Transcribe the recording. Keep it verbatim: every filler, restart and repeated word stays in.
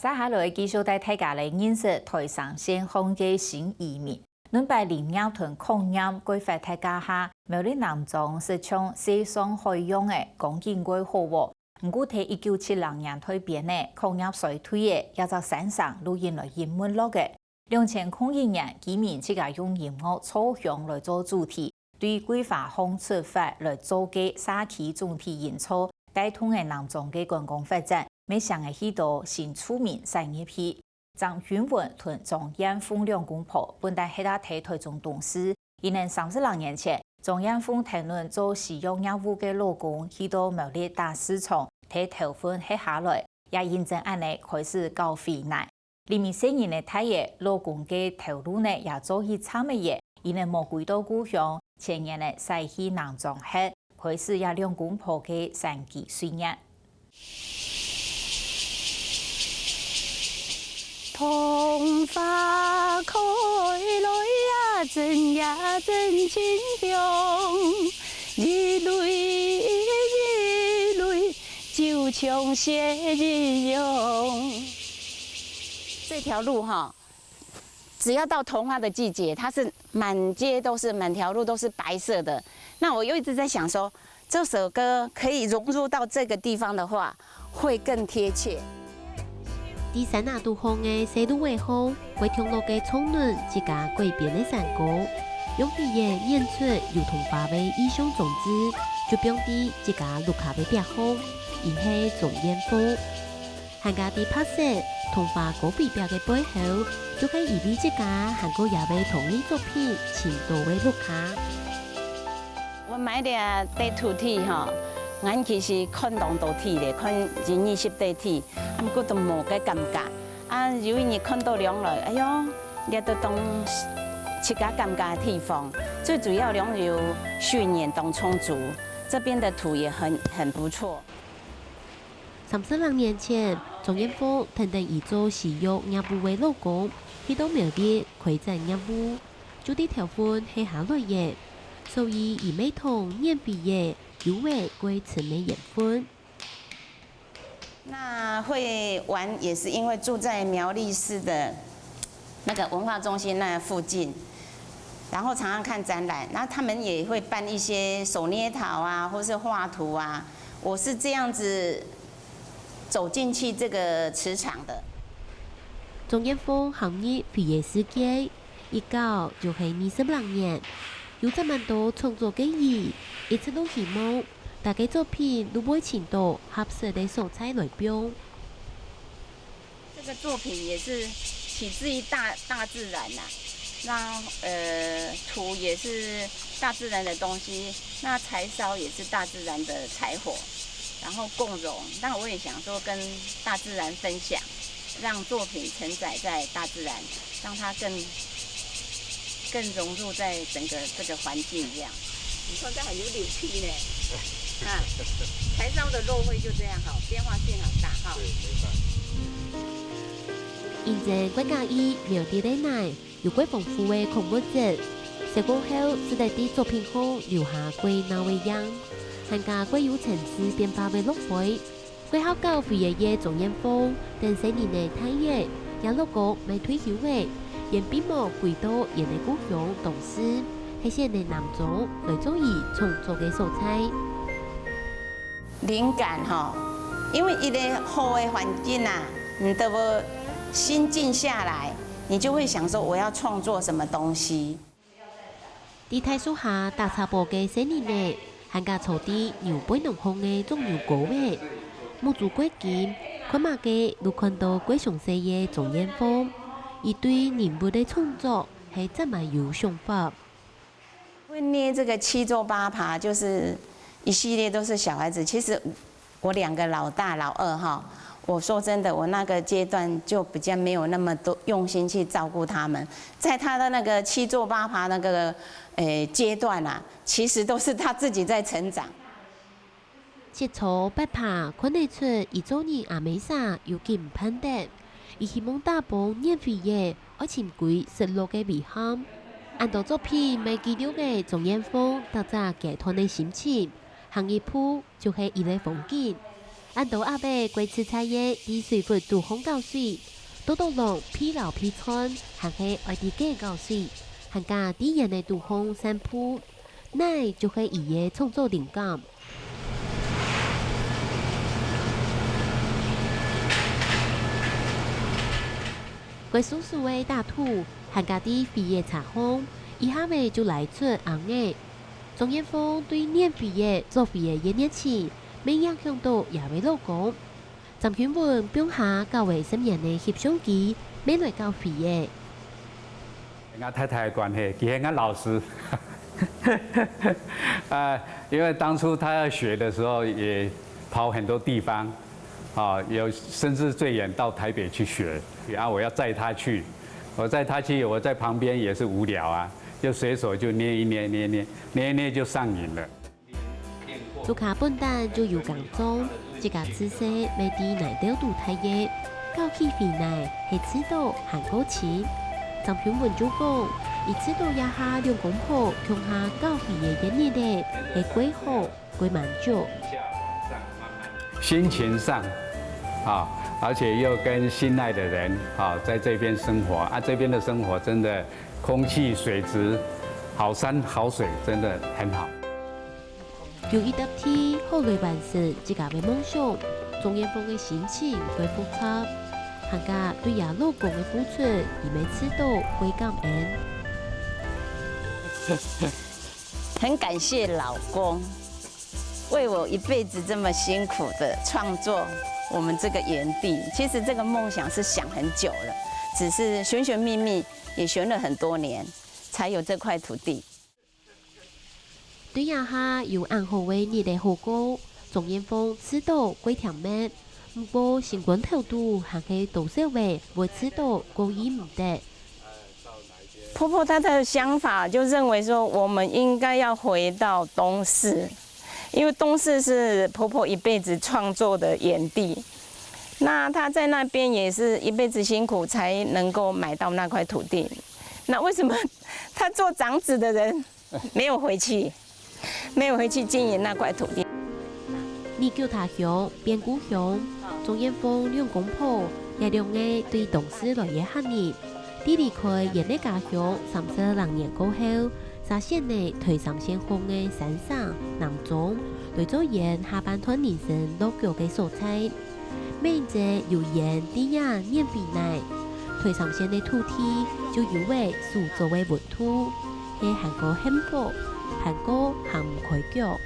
接下來繼續帶大家來認識台三線項个新移民。兩百零二年抗疫過發達下，苗栗南庄實像世上海樣仔，光景蓋好哦。毋過在一九七六年代邊仔，抗疫衰退仔，這隻山城就因來陰歎落仔。兩千空一年，居民自家用音樂造鄉來做主題，對桂花巷出發來做个社區主題營造，帶動了南庄个觀光發展，乜成了許多新住民徙入去。 張君文同張燕鳳兩公婆本旦係在台中東勢，佢等三十零年前，張燕鳳談論做洗浴業務个老公去到苗栗打市場，在頭份歇下來，也因為恁仔開始搞回南。這位細人仔大了，老公个頭路呢也做去差毋多，佢等無歸到故鄉，前年呢徙去南庄歇，開始這兩公婆个山居歲月。 桐花開來呀，真呀真清香，一蕊一蕊，就像雪一樣。這條路哈，只要到桐花的季節，它是滿街都是，滿條路都是白色的。那我又一直在想說， 這首歌可以融入到這個地方的話，會更貼切。在山仔肚項个細路仔項，會聽落个唱等自家改編个山歌，用語言演出有桐花个意象裝置，就放在自家屋下个壁項，佢係張燕鳳。 還加在白色桐花高飛壁个背後，就係佢為自家還過這位童藝作品尋到个屋下。𠊎買這塊土地吼，𠊎其實看當多地咧，看一二十塊地，啊，毋過都無个感覺。啊，有一日看到兩來，哎喲，這都當自家感覺个地方，最主要兩有水源當充足，這邊的土也很很不錯。 三十零年前，張燕鳳跈等佢做洗浴業務个老公，去到苗栗開展業務，就在頭份歇下來了，所以佢乜同年尾个有仔過深个緣分。那會玩也是因為住在苗栗市的 那個文化中心那附近，然後常常看展覽，那他們也會辦一些手捏陶啊，或是畫圖啊。我是這樣子走進去這個磁場的。張燕鳳行入花藝世界，一搞就係二十零年，有這滿多創作个佢，一直都希望大家作品都會尋到合適个所在來放。 這個作品也是取自於大大自然吶、那呃土也是大自然的東西，那柴燒也是大自然的柴火，然後共融。那我也想說跟大自然分享，讓作品承載在大自然，讓它更更融入在整個這個環境一樣。你看這還有柳皮呢，啊，柴燒的肉桂就這樣哈，變化性很大哈。對，沒錯。因為國家以苗栗个泥有蓋豐富个礦物質，洗過後使得在作品項留下蓋鬧个樣，還加蓋有層次變化个落灰。 蓋好搞花藝个張燕鳳，等細人仔大了，也落過買退休了，因為無歸到原个故鄉東勢，係選擇南庄來做佢創作个所在。靈感吼，因為一個好个環境啊，你都會心靜下來，你就會想說我要創作什麼東西。 在大樹下打茶啵个細人仔，還加坐在牛背囊項个種牛哥仔，目珠蓋金，看麼个都看到蓋詳細个張燕鳳。佢對人物个創作係真蠻有想法。會捏這個七坐八爬，就是一系列都是小孩子。其實 我兩個老大、老二哈，我說真的，我那個階段就比較沒有那麼多用心去照顧他們。在他的那個七坐八爬那個，呃，階段啊，其實都是他自己在成長。七坐八爬看得出佢做人阿姆儕有幾毋盼得，佢希望打幫年歲个愛尋歸失落个遺憾。恁多作品乜記錄个張燕鳳逐隻階段个心情，行一步 就係佢个風景。恁多鴨仔過自在个在水窟肚項搞水，多多摝鼻摝鼻顫，還係愛在該搞水，還加在圓个肚項散步，哪就係佢个創作靈感。該酥酥个打土，還加在飛个車項，一下仔就拉出鶯仔。鍾彥峰對拈飛仔、捉飛仔个熱情，乜影響到這位老公。 詹君文放下搞了十年个翕相機，乜來搞飛仔。跟我太太的關係，其實跟老師，呃，因為當初他要學的時候，也跑很多地方，啊，有甚至最遠到台北去學，啊，我要載他去，我載他去，我在旁邊也是無聊啊，就隨手就捏一捏，捏一捏，捏一捏就上癮了。 自家本旦就有耕種，自家自細乜在泥兜肚大个，搞起飛泥係自家還過親。詹君文就講，佢自家這下兩公婆共下搞飛仔个日仔，係過好、過滿足。心情上，啊，而且又跟心愛的人，啊，在這邊生活，啊，這邊的生活真的空氣、水質、好山好水，真的很好。 有一搭地好來完成自家个夢想，鍾彥峰个心情會複雜，還加對厥老公个付出，佢乜自家會感恩。很感謝老公，為我一輩子這麼辛苦的創作我們這個園地。其實這個夢想是想很久了，只是尋尋覓覓，也尋了很多年，才有這塊土地。 對這下有恁好个日仔好過，鍾彥峰自家過甜蜜，毋過心肝頭肚還係多少仔會自家過意毋得。婆婆她的想法就認為說，我們應該要回到東勢，因為東勢是婆婆一輩子創作的園地。那她在那邊也是一輩子辛苦才能夠買到那塊土地。那為什麼她做長子的人 沒有回去，沒有回去經營那塊土地。你腳踏鄉，變故鄉，鍾彥峰兩公婆，這兩個對東勢來个客人，在離開原个家鄉三十零年過後，續選了台三線項个山城、南庄，來做佢下半段人生落腳个所在。 每日有佢在這拈飛泥，台三線个土地就有佢手做个溫度，係還過幸福，還過行毋開腳。